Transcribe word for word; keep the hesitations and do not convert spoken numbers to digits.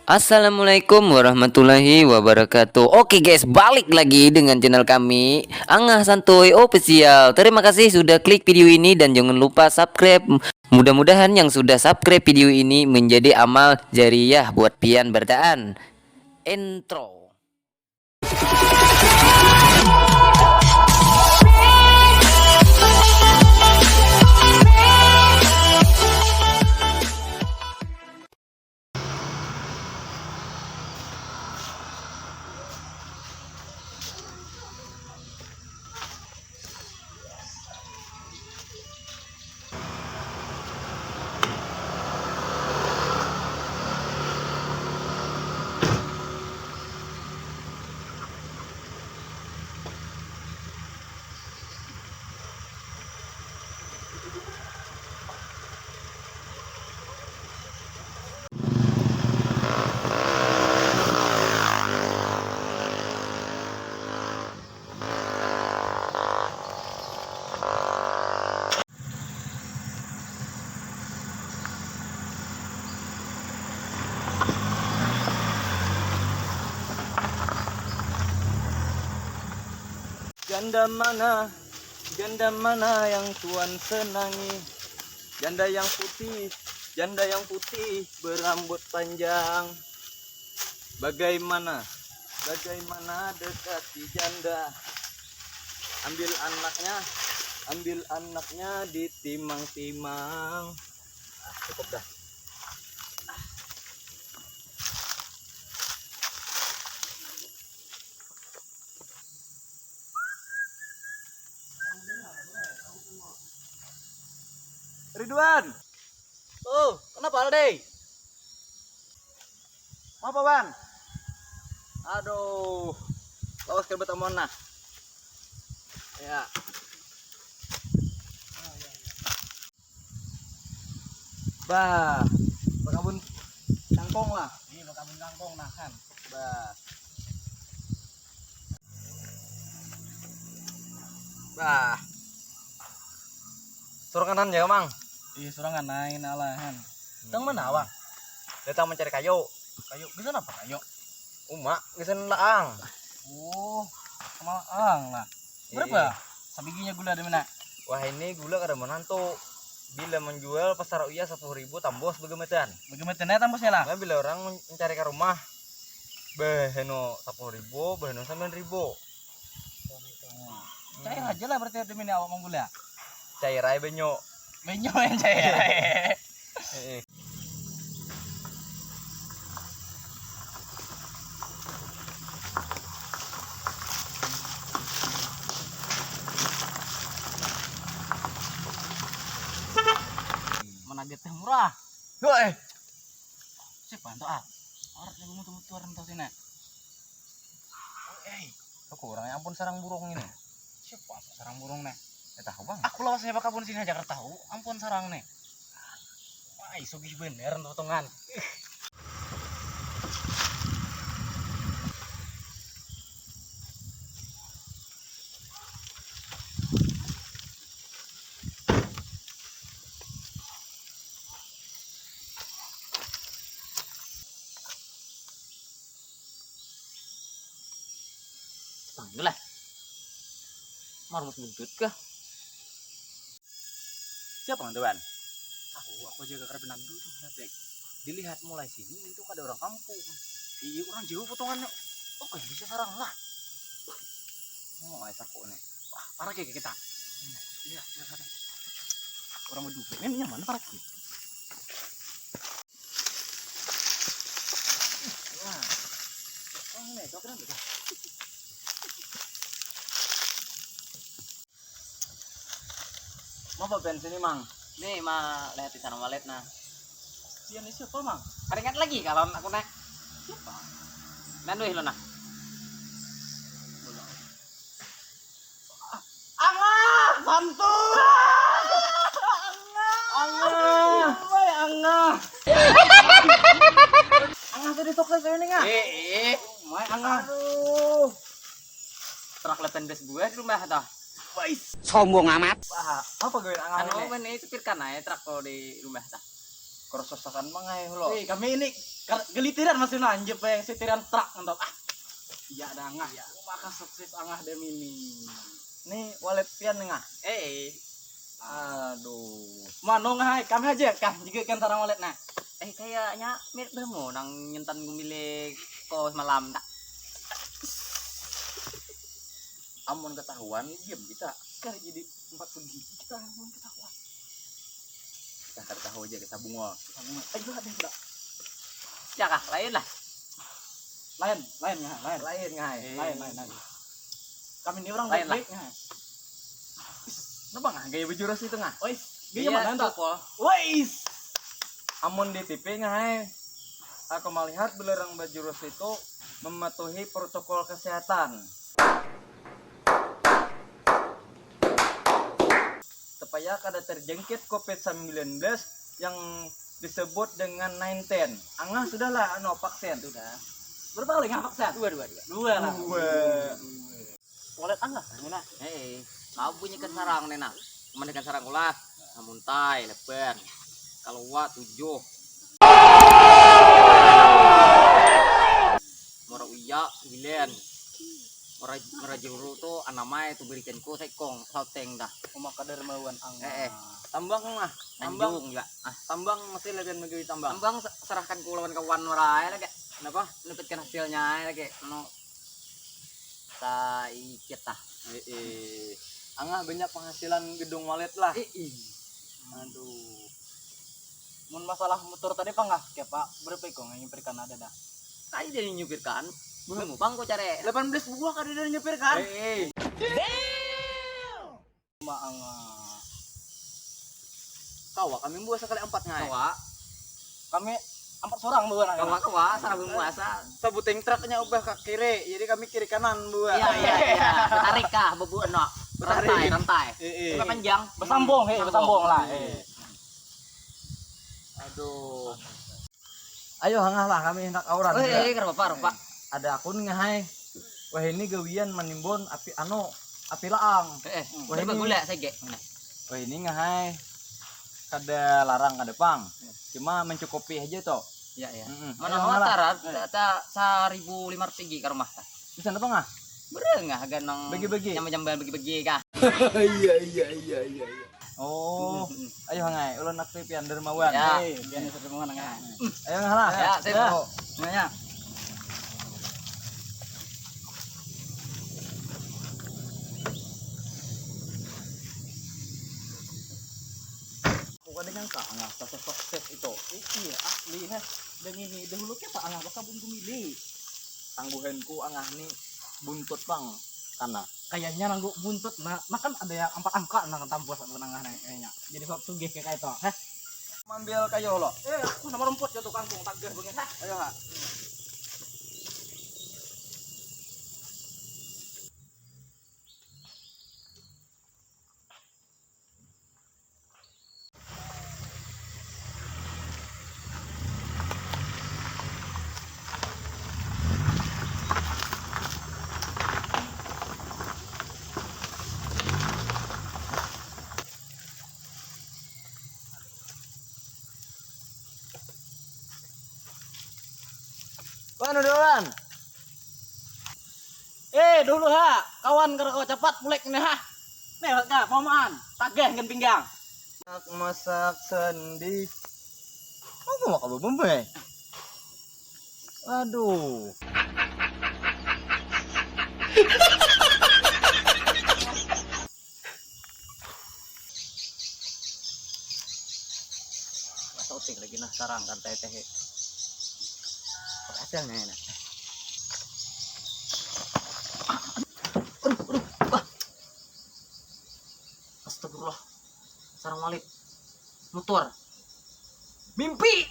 Assalamualaikum warahmatullahi wabarakatuh. Oke guys, balik lagi dengan channel kami, Angah Santuy Official. Terima kasih sudah klik video ini dan jangan lupa subscribe. Mudah-mudahan yang sudah subscribe video ini menjadi amal jariah buat pian barataan. Intro. Janda mana, janda mana yang tuan senangi? Janda yang putih, janda yang putih berambut panjang. Bagaimana, bagaimana dekati janda? Ambil anaknya, ambil anaknya ditimang-timang. Ah, cukup dah. Ridwan. Oh, kenapa, Aldi? Apa, Wan? Aduh, lawas kena betamuan nah. Ya. Bah, bakabun kangkung lah. Iya, bakabun kangkung nah kan. Bah. Bah. Suranganan ya, Mang? Iya, suranganan, alahan. Tang mana awak? Datang mencari kayu. Kayu, gasan apa kayu? Uma, gasan laang. Oh, sama laang lah. Berapa? Iya. Sabiginya gula ada mana? Wah, ini gula kada menantu. Bila menjual pasar Uya sepuluh ribu tambus begemetan. Begemetan ya tambusnya lah. Nah, bila orang men-, mencari ke rumah, baheno sepuluh ribu, baheno sembilan ribu. Cair aja lah berarti demi ini awak menggula. Cair aja benyo. Benyo yang cair. Heeh. Menaget teh murah. Yo, eh. Siapa tu ah? Orang yang mutu-mutu orang tahu sini. Oh, eh. Aku orang yang ampun sarang burung ini. Siapa ampun sarang burung nih? Ya tahu bang. Aku lawas saya bakabun sini aja kada tahu. Ampun sarang nih. Wah, sugih bener potongan. Panggil lah. Marmus buntut kah? Siapa nang tuan? Aku, aku jaga kada benandu tuh, Cek. Dilihat mulai sini itu kada orang kampung. Iya, orang jauh potongannya. Oke, bisa sarang lah. Oh, ai saku nih. Wah, parah kayak kita. Iya, iya, iya. Orang berdua ini nyaman parah kayak. Wah. Oh, ini kau keren juga. Mau apa bensin nih, Mang? Nih, ma lihat di sana walet nah. Iya nih siapa, Mang? Keringat lagi kawan aku nek. Siapa? Nanduh lo nah. Angah, santuy. Angah. Angah. Angah. Angah tadi sukses ini ngah. Eh, eh. Mai Angah. Aduh. Truk delapan belas buah di rumah dah. Wais. Sombong amat. Wah, apa gawe Angah anu ini? Mana supir kan aja truk kalau di rumah dah. Kerososakan mangai lo. Wih, kami ini kar- gelitiran masih nanjep yang sitiran truk mantap. Ah, iya dah angah. Maka sukses angah demi ini. Ini wallet pian ngah. Eh, aduh. Mano ngah, kami aja kah juga kan sarang wallet nah. Eh, kayaknya mirip bermu nang nyentan gumile ko semalam tak. Amun ketahuan diam kita. Kar jadi empat segi kita amun ketahuan. Kita kada tahu aja kita bunga. Kita bunga. Eh, gua ada enggak? Ya kah, lain lah. Lain, lain nggak, lain. Lain nggak. Eh, lain, lain, lain. Kami ini orang lain baik-baik nggak. Kenapa nggak gaya bejurus itu nggak? Ois, gaya mana tuh? Wais. Amun di T V nggak, aku melihat belerang bejurus itu mematuhi protokol kesehatan supaya kada terjangkit covid sembilan belas yang disebut dengan nineteen. Angah sudah lah anu vaksin. Sudah. Berapa kali ngah vaksin? Dua, dua, dua. Dua lah. Dua. Wallet angah ini nah. Hei, kau bunyikan sarang nih nah. Pemandikan sarang ulah. Muntai lebar. Kalau wa tujuh. Mora uya sembilan. Mora mora juru tu anamai tu berikan ku sekong sauteng dah. Uma kadar mauan ang. Eh, eh. Tambang lah. Tambang. Anjung juga. Ah, tambang masih lagi bagi tambang. Tambang serahkan ku lawan kawan mora lagi. Kenapa? Dapatkan hasilnya lagi. No. Saikit tah. Eh, eh. Angah banyak penghasilan gedung wallet lah. Eh, eh. Aduh. Mun masalah motor tadi pang kah? Kayak pak berapa ikong yang nyupirkan ada dah. Kayak dia nyupirkan. Belum pang ku cari. Delapan belas buah kada dia nyupirkan. Eh, eh. Maanga. Kawa kami membawa sekali empat ngai. Kawa. Kami empat orang bawa ngai. Kawa kawa asal membawa asal. Sabuting truknya ubah ke kiri, jadi kami kiri kanan bawa. Iya iya iya. Tarik kah bebu no. Rantai rantai. Iya. Panjang. Bersambung, hei bersambung lah. Aduh. Ayo hangah lah kami hendak auran. Eh, eh, kenapa, kenapa? Ada akun ngahai. Wah ini gawian manimbun api anu api laang. Eh, eh. Wah ini gula saja. Wah ini ngahai. Kada larang kada pang. Cuma mencukupi aja toh. Iya iya. Mm-mm. Mana hotel ta seribu lima ratus tinggi ke rumah ta. Bisa apa ngah? Berengah ganang bagi-bagi. Nyamban-nyamban bagi-bagi kah? Iya iya iya iya iya. Oh, ayo ngai, ulun aktif pian dermawan. Ya, pian dermawan ngai. Ayo ngalah. Ya, sip. Semuanya. Aku kada nyangka ngah sasosok chef itu. Iya asli heh. Dan ini dahulu kita angah bakabun gumili. Tangguhanku angah ni buntut bang karena kayaknya nanggu buntut nah, nah kan ada yang empat angka nah tampus aku nangah nih kayaknya jadi sok sugih kayak itu heh. Mambil kayu lo. Eh aku sama rumput jatuh kangkung tagar banget hah. Ayo ha. Mana doan? Eh dulu ha, kawan kada kawa capat pulek nih ha. Nih ka pamaan, tageh ngan pinggang. Masak masak sandi. Apa maka bebembe? Aduh. Sauting lagi nah sarang kan teh teh. Berhasilnya enak. Aduh, aduh, bah. Astagfirullah. Sarang malik. Mutur. Mimpi.